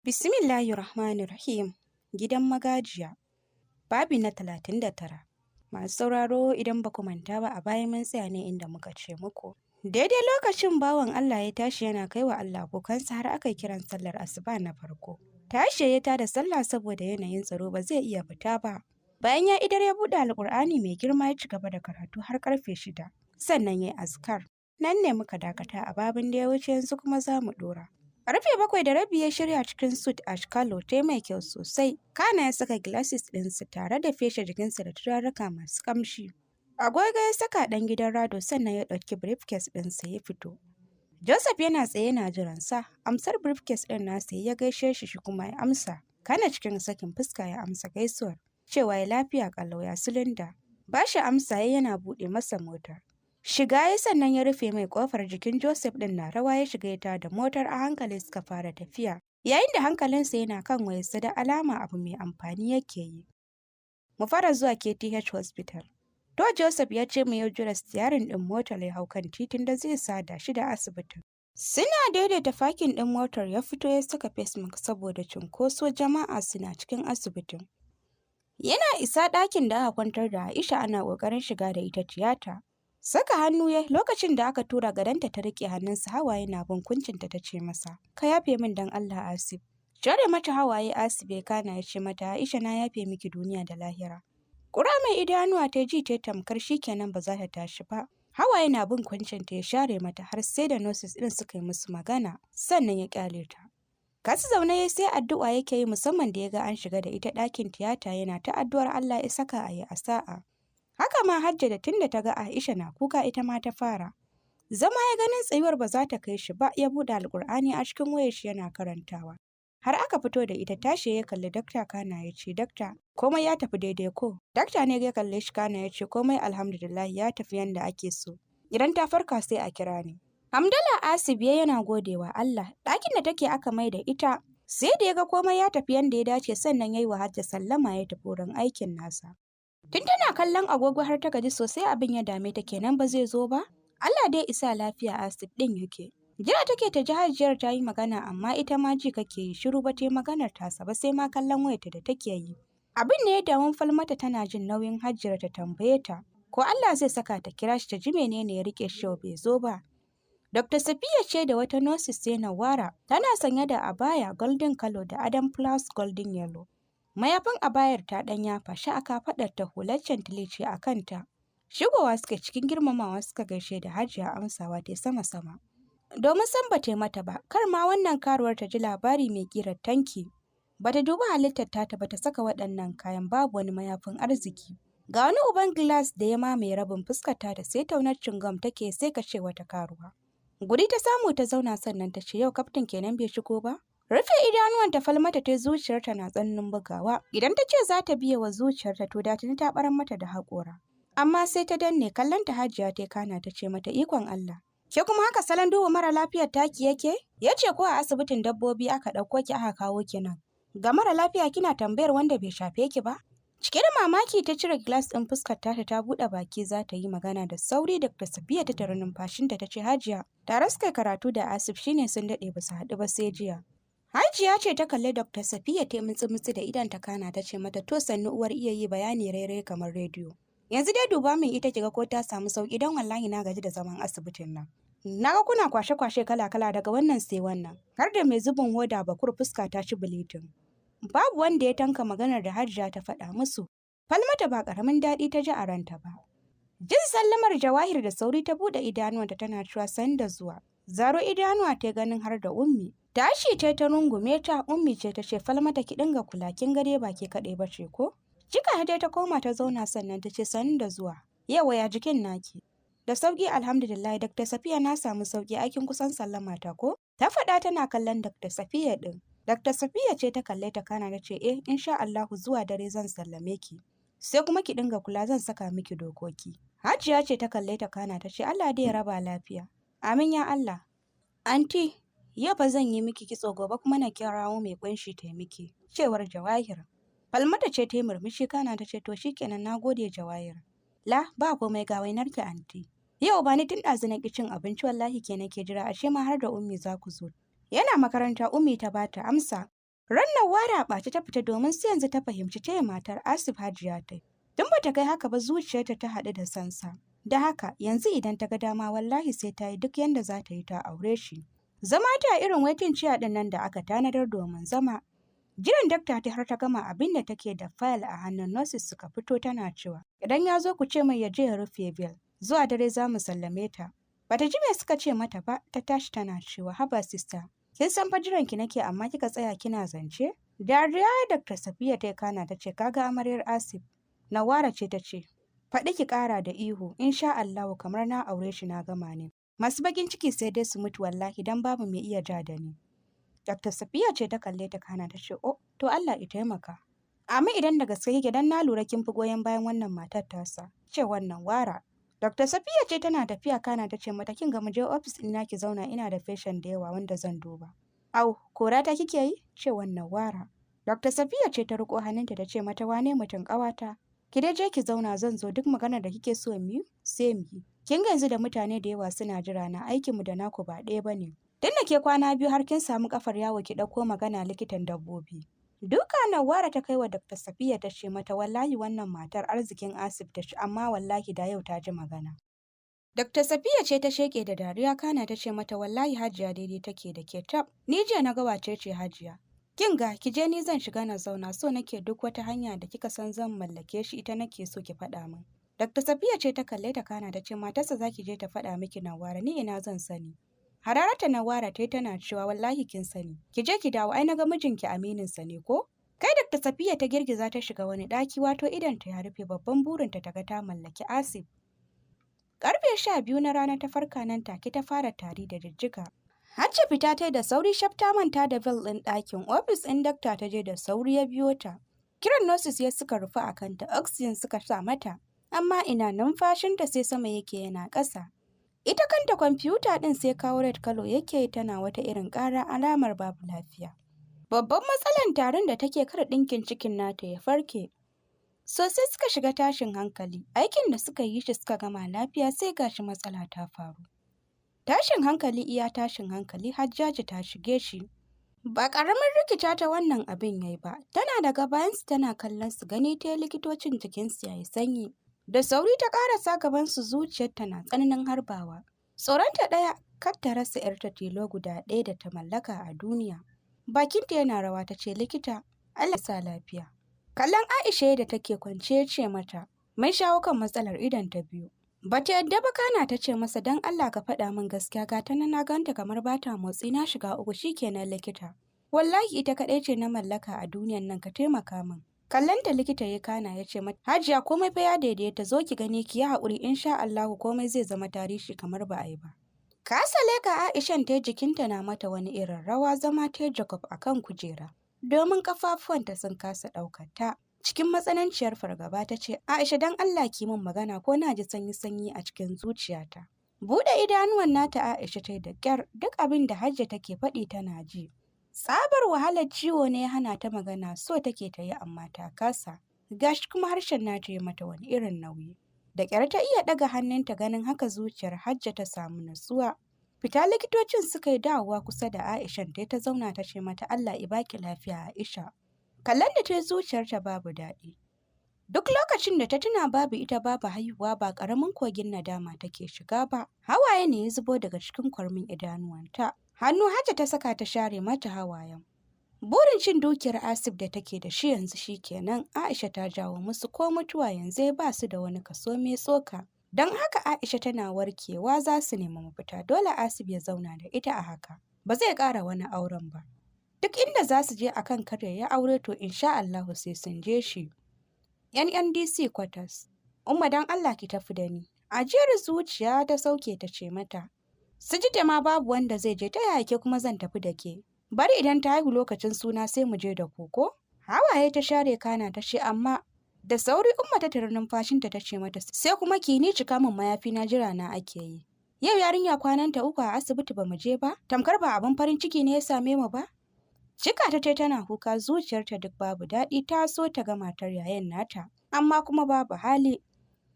Bismillahirrahmanirrahim. Gidan magajiya. Babi na 39. Masu sauraro, idan ba ku manta ba, a baya mun tsaya ne inda muka ce muku. Daidai lokacin bawan Allah ya tashi yana kai wa Allah kukansa har aka yi kiran sallar asuba na farko. Tashi ya tada sallah saboda yanayin tsaro, ba zai iya fita ba. Bayan ya idar, ya buɗe Alƙur'ani mai girma ya ci gaba da karatu har karfe 6. Sannan ya yi azkar. Nan ne muka dakata a babin da ya wuce, yanzu kuma za mu ɗora. Karfe 7:30 ya shirya cikin suit ash color ta mai kyau sosai. Kana ya saka glasses ɗinsa tare da feshe jikinsa da turaruka masu ƙamshi. Agogo ya saka ɗan gidan Rado, sannan ya ɗauki briefcase ɗinsa ya fito. Joseph yana tsaye yana jiransa. Amsar briefcase ɗin nasa ya gaishe shi, shi kuma ya amsa. Kana cikin sakin fuska ya amsa gaisuwar. Cewa ya lafiya ƙalau, ya silinda. Ba shi amsa ya yana buɗe masa motar. Shiga ya, sannan ya rufe mai kofar. Jikin Joseph ɗin na rawa ya shiga ya da motar, a hankali suka fara tafiya. Yayin da hankalinsa yana kan wayarsa, da alama abu mai amfani yake yi. Mu fara zuwa KTH Hospital. To, Joseph ya ce mai, ya jura steering ɗin motar ya hau kan titin da zai sada shi da asibitin. Suna daidaita parking ɗin motar ya fito ya saka face mask saboda cunkoso, jama'a suna cikin asibitin. Yana isa ɗakin da aka kwantar da Aisha, ana ƙoƙarin shiga da ita tiyata. Saka hannu ya lokacin da aka tura gadonta, ta riƙe hannunsa, hawaye na bin kuncinta, ta ce masa, "Ka yafe min don Allah, Asif." Share mata hawaye Asif ya, kana ya ce mata, "Aisha, na yafe miki duniya da lahira." Ƙura mai idanuwa ta ji ta tamkar shi kenan ba za ta tashi ba. Hawaye na bin kuncinta ya share mata har sai da nurses ɗin suka yi musu magana, sannan ya ƙyale ta. Kasu zaune ya sai addu'a yake yi, musamman da ya ga an shiga da ita ɗakin tiyata, yana ta addu'ar Allah ya saka a yi a sa'a. Haka ma Hajja, da tunda ta ga Aisha na kuka ita ma ta fara. Zama ya, ganin tsayuwar ba za ta kai shi ba, ya buɗe Alƙur'ani a cikin wayar shi yana karantawa. Har aka fito da ita, tashi ya kalli dakta, kana ya ce, "Dakta, komai ya tafi daidai ko?" Dakta ne ya kalle shi, kana ya ce, "Komai alhamdulillah ya tafi yanda ake so. Idan ta farka sai a kira ni." Hamdala Asib ya yana godewa Allah. Ɗakin da take aka mai da ita. Sai da ya ga komai ya tafi yanda ya dace sannan ya yi wa Hajja sallama ya tafi wurin aikin nasa. Tun tana kallon agogo har ta gaji sosai, abin ya dame ta, kenan ba zai zo ba? Allah dai isa lafiya Asib ɗin yake. Jira take ta ji Hajiyar ta yi magana, amma ita ma ji kake yi shiru, ba ta yi maganar tasa ba, sai ma kallon wayarta da take yi. Abin ne ya damu Falmata, tana jin nauyin Hajiyar ta tambaye ta. Ko Allah zai saka ta kira shi ta ji menene ya rike shi bai zo ba. Dr. Safiya ce da wata nurse, sai Nawara, tana sanye da abaya golden color da adam plus golden yellow. Mayafin abayar ta ɗan yafa shi a kafaɗar ta, hular chantilly ce a kanta. Shigowa suka cikin girmamawa suka gaishe da Hajiya, amsawa ta sama-sama. Domin san ba ta mata ba, kar ma wannan karuwar ta ji labari mai ƙirar tanki. Ba ta dubi halittar tata ba ta saka waɗannan kayan, babu wani mayafin arziki. Ga wani uban glass da ya mamaye rabin fuskarta, da sai taunar chewing take, sai ka ce wata karuwa. Guri ta samu ta zauna, sannan ta ce, "Yau kaftin kenan bai shigo ba?" Rufe idanuwanta Falmata ta, zuciyarta na tsananin bugawa. Idan ta ce za ta biye wa zuciyarta, to da tuni ta ɓarar mata da haƙora. Amma sai ta danne. Kallon ta Hajiya ta, kana ta ce mata, "Ikon Allah. Ke kuma haka salon duba mara lafiyar taki yake?" Ya ce ko a asibitin dabbobi aka ɗauko ki aka kawo ki nan. Ga mara lafiya kina tambayar wanda bai shafe ki ba? Cike da mamaki ta cire glass ɗin fuskar tata, ta buɗe baki za ta yi magana, da sauri Dr. Safiya ta tare numfashinta ta ce, "Hajiya, tare suka karatu da Asif, shine sun daɗe ba su haɗu ba sai jiya." Hajiya ce ta kalli Dr. Safiya ta mutsi mutsi da idan ta, kana ta ce mata, "To sannu uwar iya yi bayani rairai kamar rediyo. Yanzu dai duba min ita kiga ko ta samu sauki, don wallahi na gaji da zaman asibitin nan. Na ga kuna kwashe-kwashe kala-kala, daga wannan sai wannan. Har da mai zubin hoda bakur fuska ta ci bleaching." Babu wanda ya tanka maganar da Hajiya ta faɗa musu. Falmata ba ƙaramin daɗi ta ji a ranta ba. Jin sallamar Jawahir, da sauri ta buɗe idanuwanta tana cewa, "Sannu da zuwa." Zaro idanuwa ta ganin har da Ummi. Tashi ce ta rungume ta, Ummi ce ta ce, "Falmata, ki dinga kula, kin ga dai ba ke kaɗai ba ce ko?" Jika dai ta koma ta zauna, sannan ta ce, "Sannu da zuwa. Yawa, ya jikin naki?" "Da sauki alhamdulillah, Dr. Safiya, na samu sauki, aikin kusan sallama ta ko?" Ta faɗa tana kallon Dr. Safiya ɗin. Dr. Safiya ce ta kalle ta, kana ta ce, "Eh, insha Allahu zuwa dare zan sallame ki. Sai kuma ki dinga kula, zan saka miki dokoki." Hajiya ce ta kalle ta, kana ta ce, "Allah dai ya raba lafiya." "Amin ya Allah. Anti, yau fa zan yi miki kitso, gobe kuma na kirawo mai kunshi ta miki," cewar Jawahir. Falmata ce ta yi murmushi, kana ta ce, "To shikenan, na gode Jawahir." "La, ba komai, ga wainar ki anti. Yau ba ni tun ɗazu na ƙi cin abinci, wallahi ke nake jira, ashe ma har da Ummi za ku zo." "Yana makaranta," Ummi ta bata amsa. Ran Nawwara ɓace ta fita domin sai yanzu ta fahimci taya matar Asif Hajiya ta yi. Tun bata kai haka ba zuciyarta ta haɗu da sansa. Da haka yanzu idan ta ga dama wallahi sai ta yi duk yanda za ta yi ta aure shi. Zama ta irin waiting chair ɗin nan da aka tanadar domin zama. Jiran dakta ta har ta gama abin da take da fayil a hannun nurses suka fito tana cewa idan ya zo ku ce mai ya je ya rufe bill. Zuwa dare za mu sallame ta. Bata ji me suka ce mata ba, ta tashi tana cewa haba sister. Kin san fa jiran ki nake amma kika tsaya kina zance? Dariya Dr. Safiya ta kana ta ce kaga amaryar Asif. Nawara ce ta ce faɗi ki ƙara da ihu insha Allahu kamar na aure shi na gama ne. Masu bakin ciki sai dai su mutu wallahi dan babu mai iya ja da ni. Dr. Safiya ce ta kalle ta kana ta ce oh to Allah ya taimaka. Amma idan da gaske kike dan na lura kin fi goyon bayan wannan matar tasa. Ce wannan wara. Dr. Safiya ce tana tafiya kana ta ce mata kin ga mu je ofis ɗina ki zauna ina da patient da yawa wanda zan duba. Au, kora ta kike yi? Ce wannan wara. Dr. Safiya ce ta riko hannunta ta ce mata wane mutum ƙawata. Ki dai je ki zauna zan zo duk maganar da kike so mu yi sai mu yi. Kin ga yanzu da mutane da yawa suna jira na aikinmu da naku ba ɗaya bane. Tun da ke kwana biyu har kin samu kafar yawo ki ɗauko magana likitan dabbobi. Duka Nawara ta kai wa Dr. Safiya ta ce mata wallahi wannan matar arzikin Asif ta ci amma wallahi da yau ta ji magana. Dr. Safiya ce ta sheke da dariya kana ta ce mata wallahi Hajiya daidai take da ke tab. Ni jiya na ga wace ce Hajiya. Kin ga ki je ni zan shiga na zauna so nake duk wata hanya da kika san zan mallake shi ita nake so ki faɗa min. Dr. Safiya ce ta kalle ta kana ta ce matarsa zaki je ta faɗa miki Nawara ni ina zan sani. Hararata Nawara ta tana cewa wallahi kin sani. Ki je ki dawo ai naga mijinki aminin sa ne ko? Kai Dr. Safiya ta girgiza ta shiga wani ɗaki wato idon ta ya rufe babban burinta ta ga ta mallaki Asif. Karfe 12 na rana ta farka nan take ta fara tari da jijjiga. Hajji fita ta da sauri shaf ta manta da bell ɗin ɗakin ofis ɗin dakta ta je da sauri ya biyo ta. Kiran nurses ya suka rufe a kanta oxygen suka sa mata. Amma ina numfashinta sai sama yake yana ƙasa. Ita kanta kwamfuta ɗin sai kawo red color yake tana wata irin ƙara alamar babu lafiya. Babban matsalan tarin da take kar ɗinkin cikin nata ya farke. Sosai suka shiga tashin hankali, aikin da suka yi shi suka gama lafiya sai gashi matsala ta faru. Tashin hankali iya tashin hankali Hajjaji ta shige shi. Ba ƙaramin rikita ta wannan abin yayi ba, tana daga bayansu tana kallon su gani ta likitocin jikinsu yayi sanyi. Da sauri ta ƙarasa gabansu zuciyarta na tsananin harbawa. Tsoronta ɗaya kar ta rasa ‘yarta tilo guda ɗaya da ta mallaka a duniya. Bakinta yana rawa ta ce likita Allah sa lafiya. Kallon Aisha da take kwance ya ce mata mun shawo kan matsalar idon ta biyu. Bata yadda ba kana ta ce masa don Allah ka faɗa min gaskiya ga ta na ganta kamar bata motsi na shiga uku shikenan likita. Wallahi ita kaɗai ce na mallaka a duniyan nan ka taimaka min. Kallonta likita ya kana ya ce mata Hajiya komai fa ya daidaita zo ki gani ki yi haƙuri insha Allahu komai zai zama tarihi kamar ba a yi ba. Kasa leka Aishan ta jikinta na mata wani irin rawa zama ta Jacob a kan kujera. Domin kafafuwanta sun kasa ɗaukar ta. Cikin matsananciyar fargaba ta ce, Aisha don Allah ki min magana ko na ji sanyi-sanyi a cikin zuciyata. Buɗe idanuwan nata Aisha ta yi da ƙyar duk abin da Hajja take faɗi tana ji. Tsabar wahalar ciwo ne ya hana ta magana so take ta yi amma ta kasa. Gashi kuma harshen nata ya mata wani irin nauyi. Da ƙyar ta iya ɗaga hannunta ganin haka zuciyar Hajja ta samu natsuwa. Fita likitocin suka yi dawowa kusa da Aishan ta ta zauna ta ce mata Allah ya baki lafiya Aisha. Kallon da ta yi zuciyarta babu daɗi. Duk lokacin da ta tuna babu ita babu haihuwa ba ƙaramin kogin nadama take shiga ba. Hawaye ne ya zubo daga cikin kwarmin idanuwanta. Hannu Hajja ta saka ta share mata hawayen. Burin cin dukiyar Asif da take da shi yanzu shi kenan Aisha ta jawo musu ko mutuwa yanzu ba su da wani kaso mai tsoka. Don haka Aisha tana warkewa za su nemi mafita dole Asif ya zauna da ita a haka. Ba zai ƙara wani auren ba. Duk inda za su je akan kar ya aure to insha Allahu sai sun je shi. NNDC quarters. Umma don Allah ki tafi da ni. Ajiyar zuciya ta sauke ta ce mata. Su ji ma babu wanda zai je ta yaya ke kuma zan tafi da ke. Bari idan ta haihu lokacin suna sai mu je da ku ko? Hawaye ta share kana ta ce amma da sauri Umma ta tare numfashinta ta ce mata sai kuma ki ni cika min mayafi na jira na ake yi. Yau yarinya kwananta 3 a asibiti ba mu je ba, tamkar ba abin farin ciki ne ya same mu ba. Cika ta tai tana kuka zuciyarta duk babu daɗi ta so ta ga matar yayan nata, amma kuma babu hali.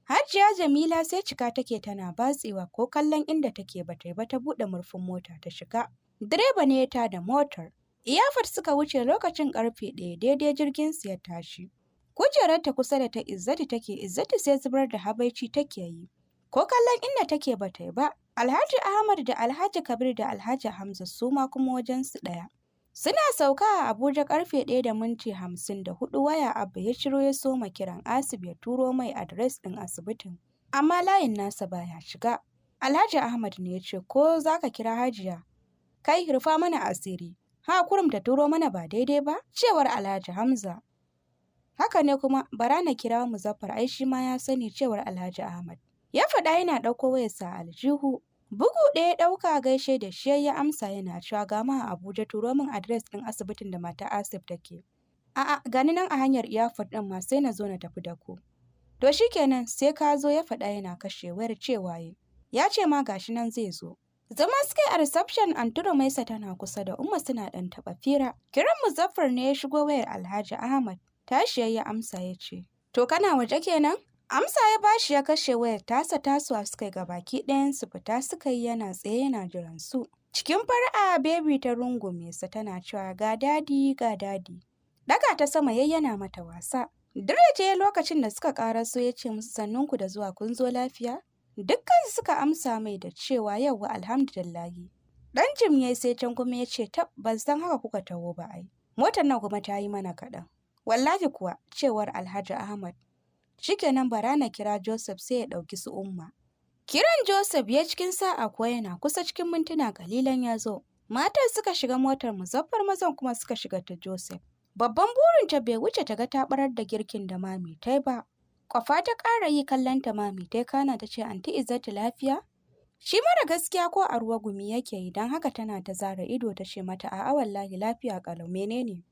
Hajiya Jamila sai cika take tana batsewa ko kallon inda take ba ta yi ba ta buɗe murfin mota ta shiga. Direba ne ya tada motar. Airport suka wuce lokacin karfe 1 daidai jirgin su ya tashi. Kujerarta kusa da ta Izzatu take, Izzatu sai zubar da habaici take yi. Ko kallon inda take ba ta yi ba. Alhaji Ahmad da Alhaji Kabir da Alhaji Hamza su ma kuma wajensu ɗaya. Suna sauka a Abuja karfe 1:54 waya Abba ya ciro ya soma kiran Asif ya turo mai address ɗin asibitin. Amma layin nasa baya shiga. Alhaji Ahmad ne ya ce, ko za ka kira Hajiya? Kai, rufa mana asiri. Ha kurum ta turo mana ba daidai ba? Cewar Alhaji Hamza. Haka ne kuma, bara na kira Muzaffar, ai shi ma ya sani, cewar Alhaji Ahmad. Ya faɗa yana ɗauko wayarsa a aljihu. Bugu ɗaya ɗauka, gaishe da shi ya amsa yana cewa, ga ma a Abuja, turo min address ɗin asibitin da mata Asif take. A'a, gani nan a hanyar airport ɗin ma, sai na zo na tafi da ku. To shikenan, sai ka zo, ya faɗa yana kashe wayar, cewa yi. Ya ce ma gashi nan zai zo. Zama suka yi a reception, Anty Rumaisa tana kusa da Umma suna ɗan taɓa fira. Kiran Muzaffar ne ya shigo wayar Alhaji Ahmad. Tashi ya amsa ya ce, to kana waje kenan? Amsa ya bashi ya kashe wayar tasa. Tasowa suka yi gabaki ɗayansu, fita suka yi, yana tsaye yana jiran su. Cikin fara'a Baby ta rungume sa tana cewa, ga daddy, ga daddy. Daga ta sama yayi yana mata wasa. Dire lokacin da suka karaso ya ce musu, sannunku da zuwa, kun zo lafiya? Dukkan suka amsa mai da cewa, yauwa, alhamdulillahi. Dan jim yayi, sai can kuma ya ce, tab, ban san haka kuka taho ba ai. Motar nan kuma ta yi mana kaɗan. Wallahi kuwa, cewar Alhaji Ahmad. Shikenan, bara na kira Joseph sai ya ɗauki su Umma. Kiran Joseph ya cikin sa'a kuwa yana kusa, cikin mintuna kalilan ya zo. Matan suka shiga motar Muzaffar, mazan kuma suka shiga ta Joseph. Babban burinta bai wuce ta ga ta barar da girkin da mami ta ba. Kwafa ta ƙara yi, kallon ta mami ta kana ta ce, Anty Izzatu, lafiya? Shi mara gaskiya ko a ruwa gumi yake yi, don haka tana ta zara ido ta ce mata, a'a wallahi lafiya ƙalau, menene?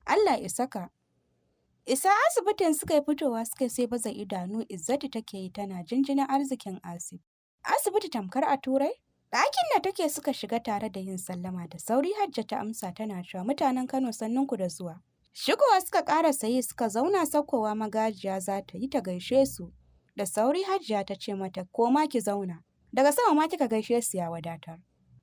Allah ya saka. Isa asibitin suka yi, fitowa suka sai baza idanu Izzatu take yi tana jinjina arzikin Asif. Asibiti tamkar a Turai? Ɗakin da take suka shiga tare da yin sallama, da sauri Hajja ta amsa tana cewa, mutanen Kano, sannunku da zuwa. Shigowa suka ƙara sayi suka zauna, saukowa magajiya za ta yi ta gaishe su. Da sauri Hajiya ta ce mata, koma ki zauna. Daga sama ma kika gaishe su ya wadatar.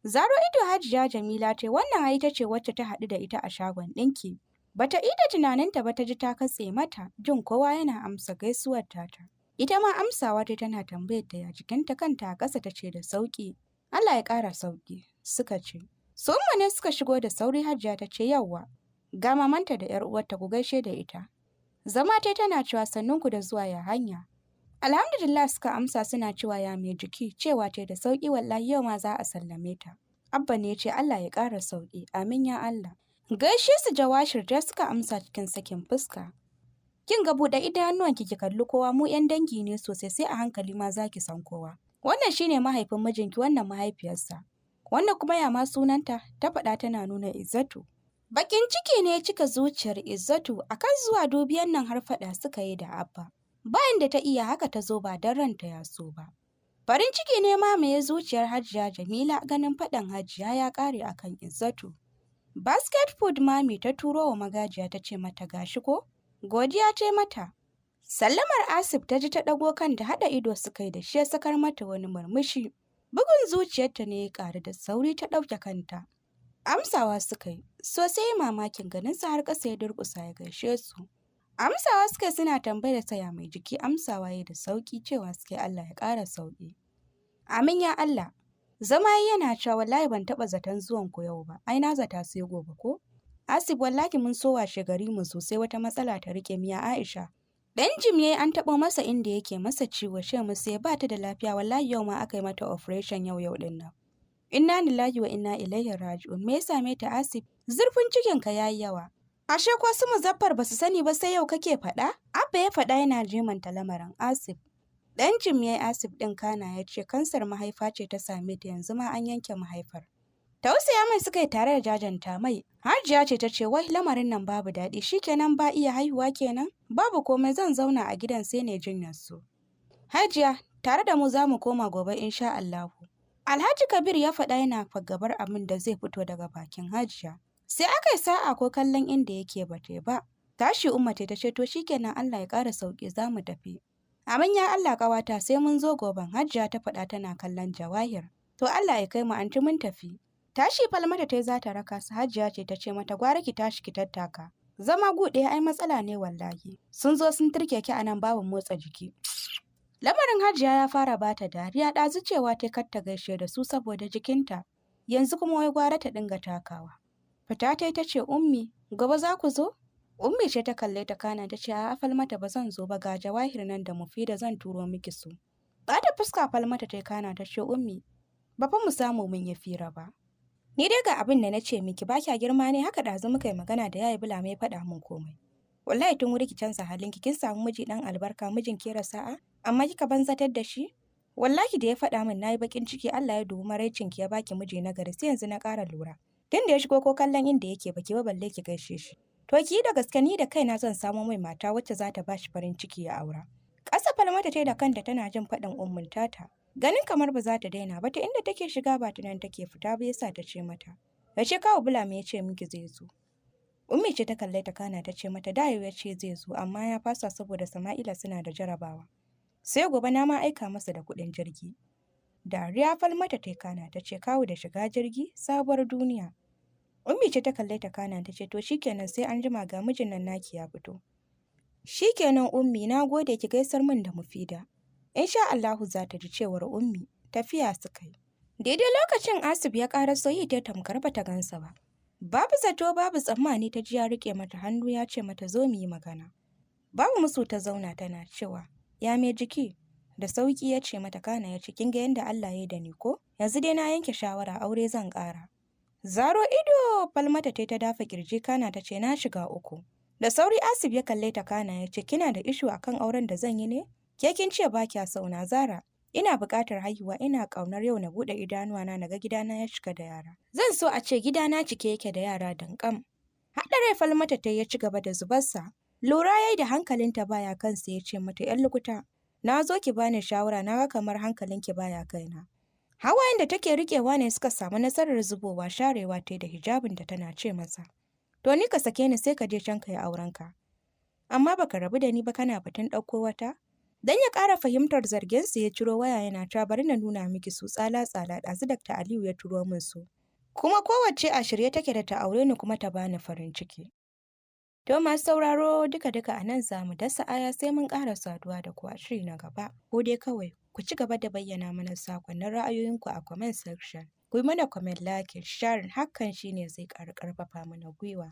Zaro ido Hajiya Jamila ce, wannan ai ita ce wacce ta haɗu da ita a shagon ɗinki. Bata ida tunaninta ba ta ji ta katse mata, jin kowa yana amsa gaisuwar tata. Ita ma amsawa ta tana tambayar ta ya jikinta, kanta a ƙasa ta ce da sauƙi. Allah ya ƙara sauƙi, suka ce. Su ne suka shigo, da sauri Hajiya ta ce, yawwa, ga mamanta da ‘yar uwarta, ku gaishe da ita. Zama tai tana cewa, sannunku da zuwa, ya hanya? Alhamdulillah, suka amsa suna cewa, ya mai jiki? Cewa tai da sauƙi wallahi, yau ma za a sallame ta. Abba ne ya ce, Allah ya ƙara sauƙi, amin ya Allah. Gaishe su Jawashir ta suka amsa cikin sakin fuska. Kin ga, buɗe idanuwanki ki kalli kowa, mu 'yan dangi ne sosai, sai a hankali ma za ki san kowa. Wannan shine mahaifin mijinki, wannan mahaifiyarsa. Wannan kuma ya ma sunanta? Ta faɗa tana nuna Izzatu. Bakin ciki ne ya cika zuciyar Izzatu akan zuwa dubiyan nan har faɗa suka yi da Abba. Bayan da ta iya haka ta zo ba don ranta ya so ba. Farin ciki ne mamaye zuciyar Hajiya Jamila ganin faɗan Hajiya ya ƙare akan Izzatu. Basket food mami ta turo wa magajiya ta ce mata gashi ko? Godiya ce mata. Sallamar Asif ta ji, ta ɗago kan da haɗa ido suka yi da shi, ya sakar mata wani murmushi. Bugun zuciyarta ne ya ƙaru, da sauri ta ɗauke kanta. Amsawa suka yi, sosai mamakin ganinsa har ƙasa ya durƙusa ya gaishe su. Amsawa suka yi suna tambayar sa ya mai jiki, amsawa ya da sauƙi, cewa suka yi Allah ya ƙara sauƙi. Amin ya Allah. Zama yana cewa, wallahi ban taɓa zaton zuwan ku yau ba, ai na zata sai gobe ko? Asif, wallahi mun so washe gari mu zo, sai wata matsala ta riƙe miya Aisha. Dan jim yayi an taɓo masa inda yake masa ciwo, ce musu ya ba ta da lafiya wallahi, yau ma aka yi mata operation, yau yau ɗin nan. Inna lillahi wa inna ilaihi raji'un. Me ya same ta, Asif? Zurfin cikin ka yayi yawa. Ashe ko su Muzaffar basu sani ba sai yau kake faɗa? Abba ya faɗa yana jimanta lamarin Asif. Dan jim yayi Asif ɗin, kana ya ce kansar mahaifa ce ta same ta, yanzu ma an yanke mahaifar. Tausaya mai suka yi tare da jajanta mai. Hajiya ce ta ce, wai lamarin nan babu daɗi, shikenan ba iya haihuwa kenan? Babu komai, zan zauna a gidan sai ne jinyar su. Hajiya, tare da mu za mu koma gobe insha Allahu. Alhaji Kabir ya faɗa yana fargabar abin da zai fito daga bakin Hajiya. Sai aka yi sa'a ko kallon inda yake ba ta ba. Tashi Umma ta ce, to shikenan, Allah ya ƙara sauƙi, za mu tafi. Amin ya Allah ƙawata, sai mun zo goben, Hajiya ta faɗa tana kallon Jawahir. To Allah ya kai mu anty, mun tafi. Tashi Falmata ta za ta raka su, Hajiya ce ta ce mata gwara ki tashi ki tattaka. Zama gu ɗaya ai matsala ne wallahi. Sun zo sun turke ki a nan babu motsa jiki. Lamarin Hajiya ya fara bata dariya. Ɗazu cewa ta kar ta gaishe da su saboda jikinta. Yanzu kuma wai gwara ta dinga takawa. Fita ta ta ce, "Ummi, gobe za ku zo?" Ummi ce ta kalle ta kana ta ce, "A'a Falmata, ba zan zo ba. Ga Jawahir nan da Mufida, zan turo miki su." Bata fuska Falmata ta kana ta ce, "Ummi, ba fa mu samu mun yi fira ba." "Ni dai ga abin da na ce miki, ba kya girma ne haka? Ɗazu muka yi magana da yayi Bula mai faɗa min komai. Wallahi tun wuri ki canza halinki. Kin samu miji ɗan albarka, mijin kera sa'a, amma kika banzatar da shi. Wallahi da ya faɗa min nayi bakin ciki. Allah ya dubi maraicin ki ya baki miji na gari, sai yanzu na ƙara lura. Tun da ya shigo ko kallon inda yake baki ba, balle ki gaishe shi. To ki yi da gaske, ni da kaina zan samo mai mata wacce za ta bashi farin ciki ya aura." Ƙasa Falmata ta da kanta tana jin faɗin ummin tata. Ganin kamar ba za ta daina ba, ta inda take shiga ba ta nan take fita ba, yasa ta ce mata, "Yace kawo Bula me ya ce miki zai zo?" Ummi ce ta kalle ta kana ta ce mata, "Da ya ce zai zo, amma ya fasa saboda Sama'ila suna da jarabawa. Sai gobe, na ma aika masa da kuɗin jirgi." Dariya Falmata ta kana ta ce, "Kawu da shiga jirgi, sabuwar duniya." Ummi ce ta kalle ta kana ta ce, "To shikenan, sai an jima, ga mijin nan naki ya fito." "Shikenan Ummi, na gode, ki gaisar min da Mufida." "Insha Allahu za ta ji," cewar Ummi. Tafiya suka yi. Daidai lokacin Asif ya ƙara yi ta tamkar bata gansa ba. Babu zato babu tsammani ta ji ya riƙe mata hannu ya ce mata, "Zo mu yi magana." Babu musu ta zauna tana cewa, "Ya mai jiki?" "Da sauki," ya ce mata kana ya ce, "Kin ga yanda Allah ya yi da ni ko? Yanzu dai na yanke shawara, aure zan ƙara." Zaro ido Falmata ta dafa kirji kana ta ce, "Na shiga uku." Da sauri Asif ya kalle ta kana ya ce, "Kina da issue akan auren da zan yi ne? Ke kin ce ba kya sauna Zara. Ina buƙatar haihuwa, ina ƙaunar yau na buɗe idanuwana na ga gidana ya cika da yara. Zan so a ce gidana cike yake da yara danƙam." Haɗa rai Falmata ta ya ci gaba da zubarsa. Lura yayi da hankalinta baya kansa, ya ce mata, "'Yan lukuta, na zo ki bani shawara, na ga kamar hankalinki baya kaina." Hawayen da take riƙewa ne suka samu nasarar zubowa, sharewa ta da hijabin da tana ce masa, "To ni ka sake ni, sai ka je can ka yi aurenka. Amma baka rabu da ni ba kana batun ɗauko wata?" Dan ya ƙara fahimtar zarginsa ya ciro waya yana cewa, "Bari na nuna miki su tsala-tsala, ɗazu Dr. Aliyu ya turo min su. Kuma kowacce a shirye take da ta aure ni kuma ta bani farin ciki." To masu sauraro, duka-duka a nan za mu dasa aya, sai mun ƙara saduwa da ku a shiri na gaba. Ko dai kawai ku ci gaba da bayyana mana sakonnin ra'ayoyinku a comment section. Ku yi mana comment, like, sharing, hakan shine zai ƙara ƙarfafa mana gwiwa.